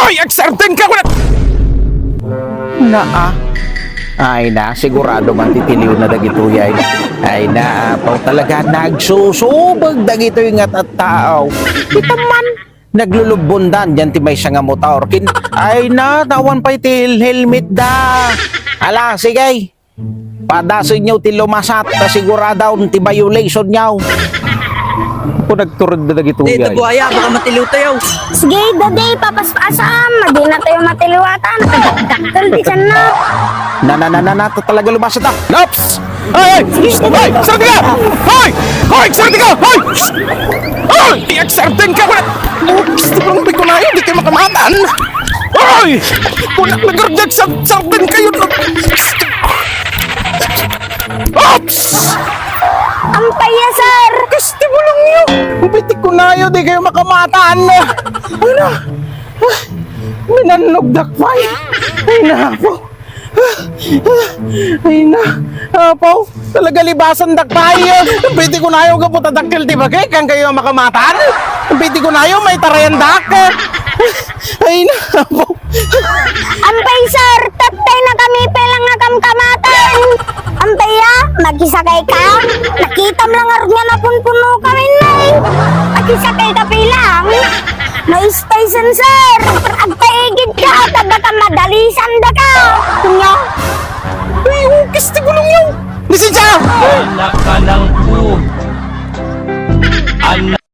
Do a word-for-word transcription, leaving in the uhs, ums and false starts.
Ay, exerting ka, wala. Naa. Ay na, sigurado man ti tiliwna dagitoy ay. Ay na, apaw, talaga nagsusubag dagitoy nga tattao. Kita man, naglulubbondan diyan ti maysa nga motor. Kin, ay na, awan pay ti hel-, helmet da. Ala, sige. Padasenyo ti lumasat, ta sigurado ti violation nyo. Kung nagturod na dagitoy Dito, ay. Buhaya, baka matiliw tayo. Sige, dadi, papaspasam. Madi na tayo matiliwatan. Dakkel di siya na. Na, na, na, na, na, ta-, talaga lumasat ah. Laps! Ay, ay! Ay! Sardi ka! Ay! Ay! Sardi ka! Ay! Ay! Exerting ka! Wala! Gusto ko lang bikunayo, di kayo makamatan! Ay! Wala, nag-reject sa, sa akin kayo! Oops! Ampaya, sir! Kasti mo lang yun! Bitik ko na yun, di kayo makamatan! Ano? Minannog dakpay! Ay, napo! Ay, na! Apaw! Talaga libasan dakpay! Bitik ko na yun, kaputa dakkel, di ba? Kaya kang kayo makamatan? Bitik ko na yun, may tarayan dak! Ay, napo! Ampay, sir, tattay na kami pay lang nga kamkamatan. Ampay, ah, makisakay ka? Nakitam lang arud nga napunpuno kami, nay. Makisakay ka pay lang? No station, sir. Agpaigid ka, ta baka madalisan da ka. Kunya? Ay, ukis ti gulong yun. Lisensya!